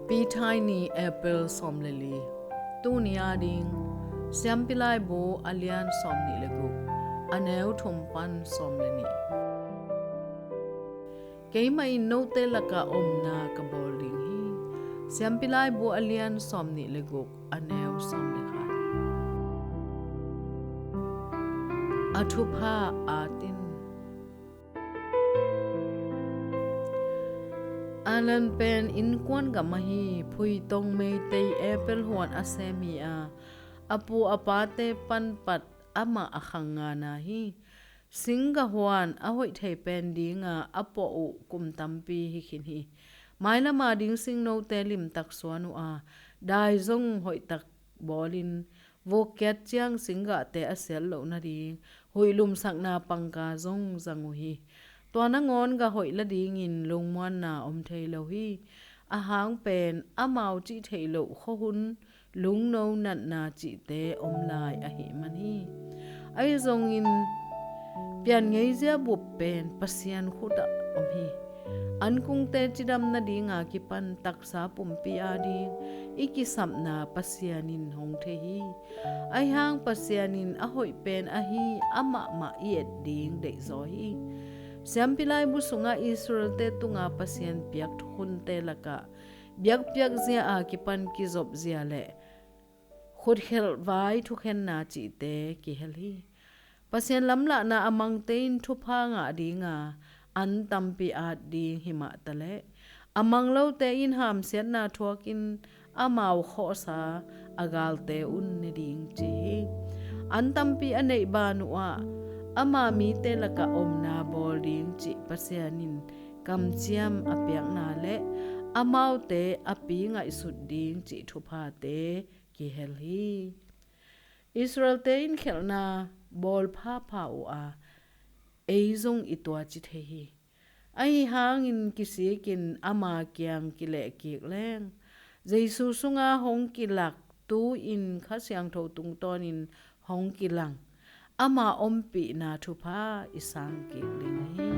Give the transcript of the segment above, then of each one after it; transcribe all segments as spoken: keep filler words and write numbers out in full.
Peter ni, April sawm le li. Tuni ading Siampi Laibu a lian sawm nih le guk, a neu thum pan sawm le nih. Keimah in note lakah omna ka bawl ding hi. Siampi Laibu a lian sawm nih le guk, a neu sawm le khat. A thupha at in. Alan pen innkuan gam ahi, Phuitong Meitei April huan a sem hi a, a pu a pate panpat amah a khang ngana hi. Singga huan a hoih thei pen dinga a puah uh kum tampi hi khin hi. Mailam ading singnote limtak suan uh a, dai zong hoihtak bawlin, vuk kiat ciang singgahte a siat loh nading huih lumsakna pangka zong zang uh hi. Tua nangawn gah hoih la dingin lungmuanna om thei lo hi. A hang pen amau cih theih loh khuahun lungno natna cihte om lai ahih man hi. Ahi zongin pian ngeizia bup pen Pasian khutah om hi. Ankungte cidam nadinga kipan taksa pumpi ading i kisapna Pasian in hong thei hi. Ahi hang Pasian in a hoih pen ahi amah mah i et ding deihzaw hi. Siampi Laibu sungah Israelte tunga Pasian piak thukhunte lakah biakpiak zia a kipan kizop zia le khutkhelh vai thukhenna cihte kihel hi. Pasian lamlahna a mangte in thupha ngah dinga an tampi at ding himah taleh, a mang lote in hamsiatna thuakin amau khawhsa a galte un ne ding ci hi. An tampi a neih ban uhah ama mite lakah omna bawl ding cih Pasian in kamciam a piakna le amaute a pi ngaihsut ding cih thuphate kihel hi. Israelte in khelhna bawl phapha uh a, ei zong i tuaci thei hi. Ahi hangin kisikin ama kiang kilehkik leng, Jesu sunga hong kilak, tu-in Kha Siangtho tungtawnin hong kilang, ama ompihna thupha i sangkik ding hi.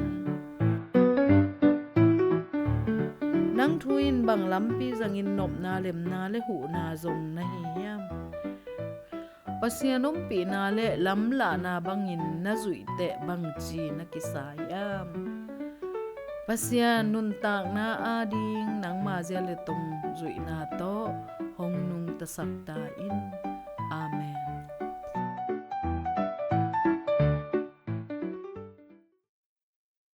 Nang thu in bang lampi zangin nopna, lemna le huhna zong na hi hiam? Pasian ompihna le lamlahna bangin na zuihteh bangci na kisa hiam? Pasian nuntakna ading nangma zia le tong zuihna tawh hong nungtasak ta in. Amen.